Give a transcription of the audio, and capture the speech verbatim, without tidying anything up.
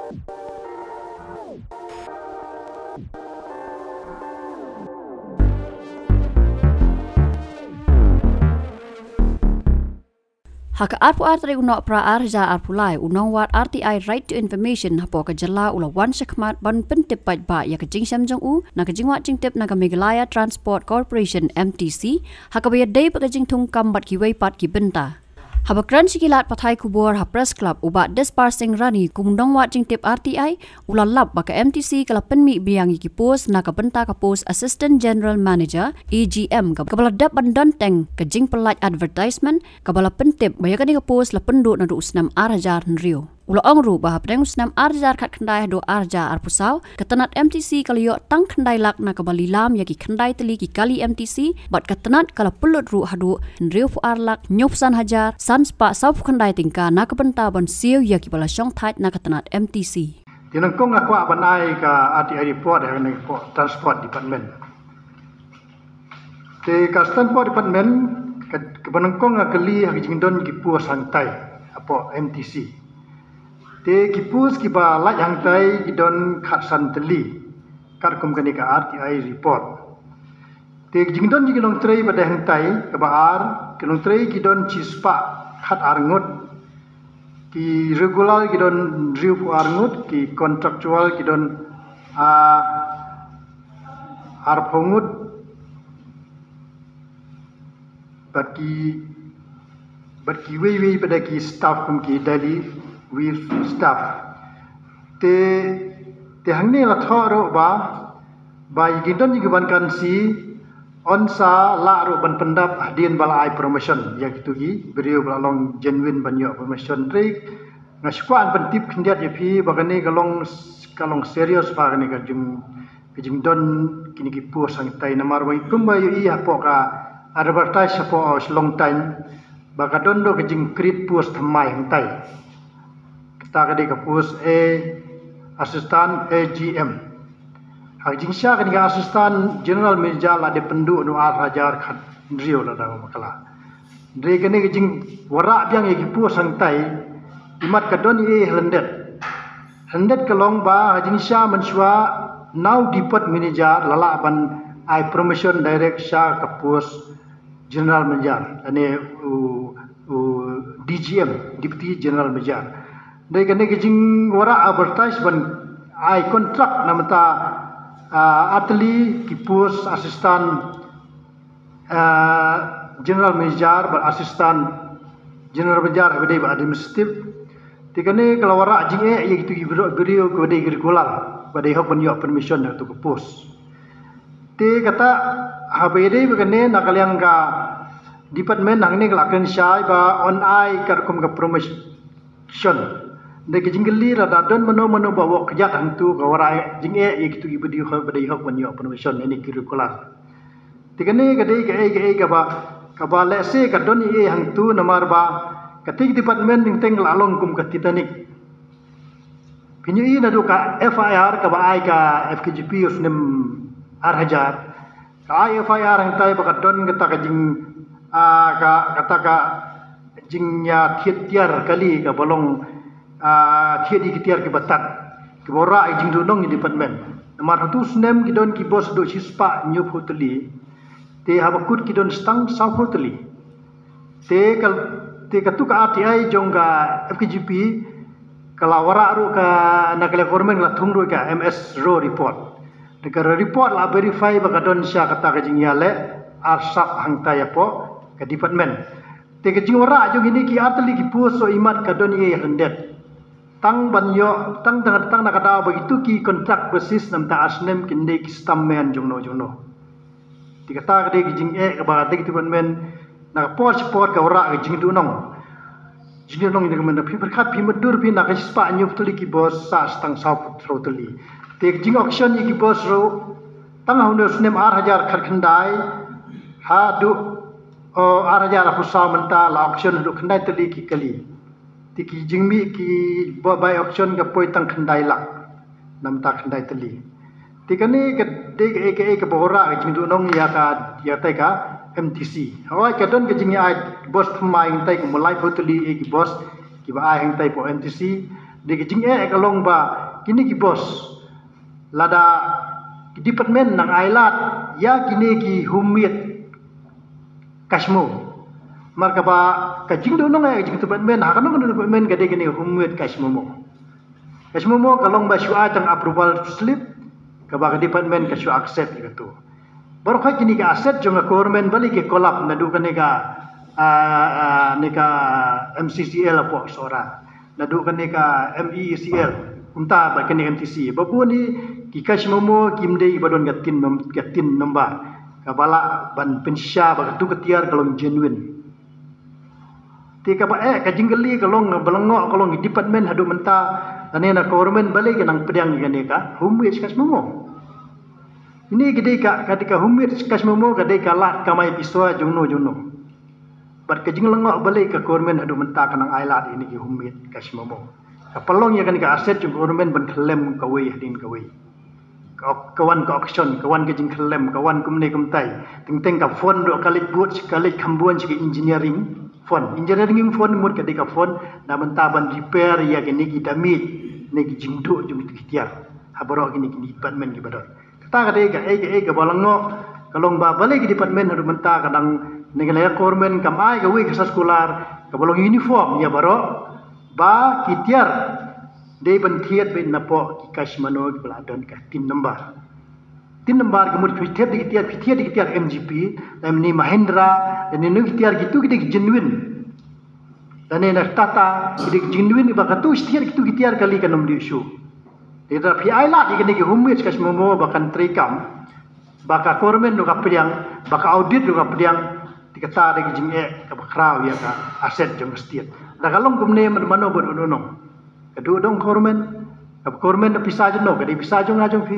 Ha ka arphew ar tarik u Nohprah ar hajar arphew lai, u nongwad R T I Right to Information hapoh ka jylla u la wan shakhmat ban pyntip paidbah ïa ka jingshem jong u na ka jingwad jingtip na ka Meghalaya Transport Corporation, M T C, ha kaba ïadei bad ka jingthung kam bad kiwei pat ki bynta. Haba kren sha ki lad pathai khubor ha Press Club, u Bah Dispar Singh Rani, kum u nongwad jingtip R T I, u la lap ba ka M T C ka la pynmih biang ïa ki post na ka bynta ka post Assistant General Manager, A G M, kaba la dep ban don teng ka jingpyllait advertisement, kaba la pyntip ba ïa kane ka post la pynduh naduh u snem ar hajar hynriew. U la ong ruh ba hapdeng u snem ar hajar khatkhyndai haduh ar hajar arphew saw, ka tnat M T C ka la ïoh tang khyndai lak na kaba lilam ïa ki khyndai tylli ki kali M T C, bad ka tnat ka la pynlut ruh haduh hynriewphew ar lak hynñiewphew san hajar san spah sawphew khyndai tyngka na ka bynta ban siew ïa kiba la shongthait na ka tnat M T C. Te nyngkong nga kwah ban ai ka R T I report ha kane ka Transport Department. Te ka Transport Department, ka, kaba nyngkong nga kylli ha ka jingdon ki post hangtai hapoh M T C. Te ki post kiba lait hangtai ki don khatsan tylli, katkum kane ka R T I report. Te ka jingdon jong ki nongtrei ba dei hangtai, kaba ar, ki nongtrei ki don shispah khatar ngut, ki regular ki don hynriewphew ar ngut, ki contractual ki don, ah, arphew ngut, bad ki, bad kiwei wei pat de ki staff kum ki daily wage staff. Te, te hangne la thoh ruh ba, ba ïa ki don ïa ki ban kan si, yn sa lah ruh ban pyndap hadien ba la ai promotion ïa kitu ki briew ba la long genuine ban ïoh promotion. Hynrei nga shu kwah ban pyntip khyndiat ïa phi ba kane ka long, ka long serious ba kane ka jing, ka jingdon kine ki post hangtai, namar ba kumba ïohi hapoh ka advertise hapoh Shillong Times ba ka don ruh ka jing create post thymmai hangtai. Kata ka dei ka post A, Assistant A G M. Ha ka jingshisha kane ka Assistant General Manager la dep pynduh naduh ar hajar khathynriew lada nga bakla. Hynrei kane ka jingwanrah biang ïa ki post hangtai, imat ka don ei ei ha lyndet. Ha lyndet ka long ba ha ka jingshisha mynshuwa na u Depot Manager la lah ban ai promotion direct sha ka post General Manager, lane u, u D G M, Deputy General Manager. Dei kane ka jingwanrah advertise ban ai contract na ka bynta, ah, ar tylli ki post Assistant, ah, General Manager bad Assistant General Manager haba dei bad administrative. Te kane ka la wanrah jingeh ïa kitu ki briew, briew kiba dei ki regular, ba dei hok ban ïoh promotion na katu ka post. Te kata haba ïadei bad kane na ka liang ka department hangne ka la kren shai ba yn ai katkum ka promotion. Dei ka jingkylli lada don mano mano ba wad kjat hangtu ka wanrah jingeh ïa kitu kiba dei hok, ba dei hok ban ïoh promotion, ïa kine ki regular. Te kane ka dei kaei kaei kaba, kaba lehse ka don ei ei hangtu namar ba kata ka department teng teng la long kum ka Titanic. Phin ïohi naduh ka F I R kaba ai ka F K G P u snem ar hajar. Ka ai F I R hangtai ba ka don kata ka jing, ah, ka, kata ka jingïathied tiar kali kaba long, ah, thied ïa ki tiar kiba tad, kiba wanrah ïa ka jingduhnong ïa department. Namar ha utu u snem ki don ki bos haduh shispah hynñiewphew tylli. Te haba kut ki don tang sawphew tylli. Te ka, te katu ka R T I jong ka F K G P ka la wanrah ruh ka, na ka liang government ka la thung ruh ka M S Rowe report. Te ka report la verify ba ka don shisha kata ka jingïaleh arsap hangtai hapoh ka department. Te ka jingwanrah jong kine ki ar tylli ki post ruh imat ka don ei ei ha lyndet. Tang ban ïoh, tang, tang, tang na ka daw ba kitu ki contract basis na ka bynta ar snem kin dei ki stamp man jongno jongno. Te kata ka dei ka jingeh kaba dei ka department na ka por sha por ka wanrah ka jingduhnong. Jingduhnong ïa ka mynta phi pyrkhat, phi mutdur phi na ka shispah hynñiewphew tylli ki bos sah tang sawphew tylli. Te ka jing auction ïa ki bos ruh tang ha une u snem ar hajar khatkhyndai haduh, oh, ar hajar arphew saw mynta la auction haduh khyndai tylli ki kali. Te ki jingmih ki bos bai auction ka poi tang khyndai lak. Na ka bynta khyndai tylli. Te kane ka dei kaei kaei kaba wanrah ka jingduhnong ïa ka, ïa katai ka M T C. Hooid ka don ka jingïa ai bos thymmai hangtai kum laiphew tylli ei ki bos kiba ai hangtai hapoh M T C. Dei ka jingeh ka long ba kine ki bos, lada ki department nang ailad ïa kine ki homemade cash memo. Mar kaba ka jingduhnong ïa ka jingdepartment ha kano kano department ka dei kane homemade cash memo. Cash memo ka long ba shu ai tang approval slip, kaba ka department ka shu accept ïa kato. Baroh kine ki asset jong ka government balei ki collapse naduh kane ka, ah, ah, ne ka M C C L hapoh Sohra, naduh kane ka M E E C L, kumta bad kane M T C. Ba bun hi ki cash memo kim dei ba don ka tin nom-, ka tin number, kaba lah ban pynshisha ba kato ka tiar ka long genuine. Te kaba eh ka jingkylli ka long, ba lyngngoh ka long, ki department haduh mynta lane na government balei ki nang pdiang ïa kane ka homemade cash memo. Ine ka dei ka, ka dei ka homemade cash memo ka dei ka lad kamai pisa jongno jongno. Bad ka jinglyngngoh balei ka government haduh mynta ka nang ailad ïa kine ki homemade cash memo. Ka pynlong ïa kane ka asset jong government ban khyllem kawei hadien kawei. Ka, ka wan ka auction, ka wan ka jingkhyllem, ka wan kumne kumtai. Teng teng ka fund ruh ka leit bud, ka leit kham bun sha ka engineering fund. Engineering fund mut ka dei ka fund na bynta ban repair ïa kine ki damage ne ki jingduh jong ki tiar ha baroh kine ki department kiba don. Kata ka dei kaei kaei kaba lyngngoh ka long ba balei ki department haduh mynta ka dang, ne ka government kam ai kawei ka circular kaba long uniform ïa baroh, ba ki tiar dei ban thied beit napoh ki cash memo kiba la don ka tin number. Tin number ka mut phi thied da ki tiar, phi thied da ki tiar M G P, lane Mahindra, lane ki tiar kitu ki dei ki genuine. Lane na Tata ki dei ki genuine, ba kato thied kitu ki tiar kali kan ym dei issue. Te lada phi ailad ïa kine ki homemade cash memo ba kan treikam, ba ka government ruh ka pdiang, ba ka audit ruh ka pdiang, te kata dei ka jingeh kaba khraw ïa ka asset jong ka state. Lada ka long kumne, mano mano ban unnong? Ka duh dong government, ka government da pisa jong no, ka dei pisa jong nga jong phi.